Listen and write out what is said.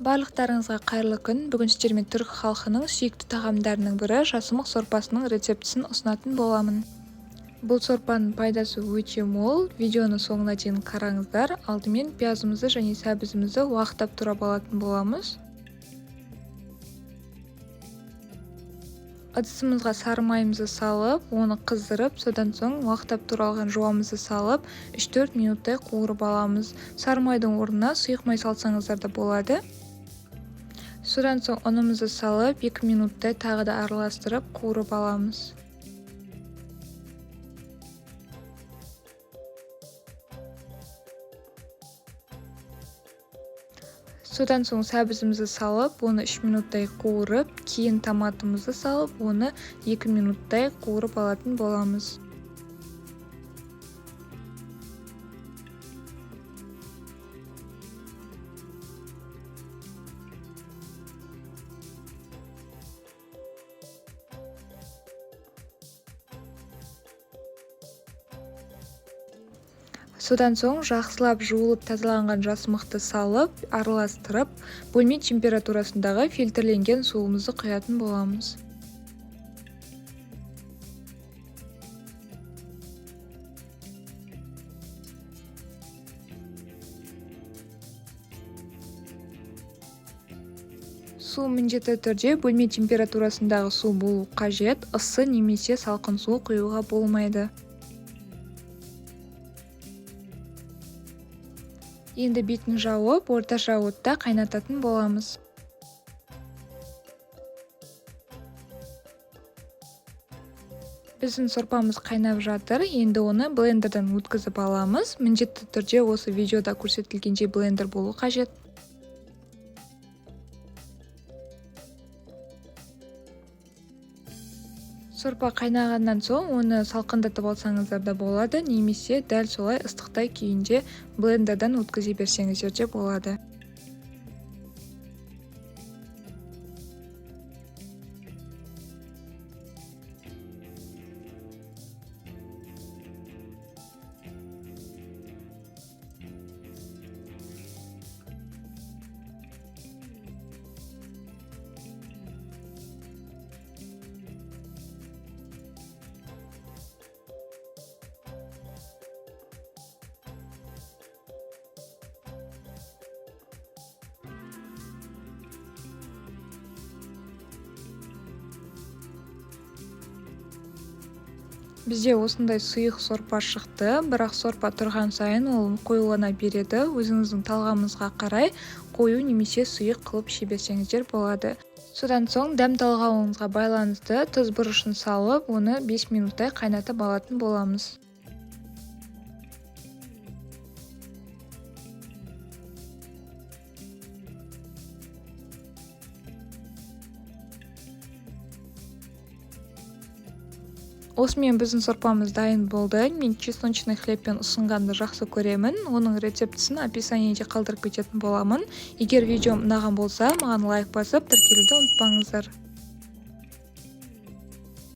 Барлықтарыңызға қайырлы күн! Бүгін сіздермен түрік халқының сүйікті тағамдарының бірі жасымық сорпасының рецептісін ұсынатын боламын. Бұл сорпаның пайдасы өте мол. Видеоны соңына дейін қараңыздар. Алдымен пиязымызды және сәбізімізді уақтап турап алатын боламыз. Ыдысымызға сары майымызды салып, оны қыздырып, содан соң уақтап туралған жуамызды салып, 3-4 минуттай қуырып аламыз. Сары майдың орнына сұйық май салсаңыздар да болады. Содан соң ұнымызды салып, 2 минуттай тағы да араластырып, қуырып аламыз. Содан соң сәбізімізді салып, оны 3 минуттай қуырып, кейін томатымызды салып, оны 2 минуттай қуырып алатын боламыз. Содан соң жақсылап жуылып тазаланған жасымықты салып, араластырып, бөлме температурасындағы фильтрленген суымызды құятын боламыз. Су міндетті түрде бөлме температурасындағы су болу қажет, ыссы немесе салқын су құюға болмайды. Енді бетін жауып, орташа отта қайнататын боламыз. Біздің сорпамыз қайнап жатыр. Енді оны блендерден өткізіп аламыз. Міндетті түрде осы видеода көрсетілгендей блендер болу қажет. Сорпа қайнағаннан соң оны салқындатып алсаңыздар да болады, немесе дәл солай ыстықтай күйінде блендерден өткізе берсеңіздер де болады. Бізде осындай сұйық сорпа шықты, бірақ сорпа тұрған сайын ол қоюлана береді. Өзіңіздің талғамыңызға қарай қою немесе сұйық қылып іше берсеңіздер болады. Содан соң дәм талғауыңызға байланысты тұз бұрышын салып, оны 5 минуттай қайнатып алатын боламыз. Осымен біздің сорпамыз дайын болды. Мен чесночный хлебпен ұсынғанды жақсы көремін. Оның рецептісін описаниеде қалдырып кететін боламын. Егер видеом ұнаған болса, маған лайк басып, тіркелуді ұмытпаңыздар.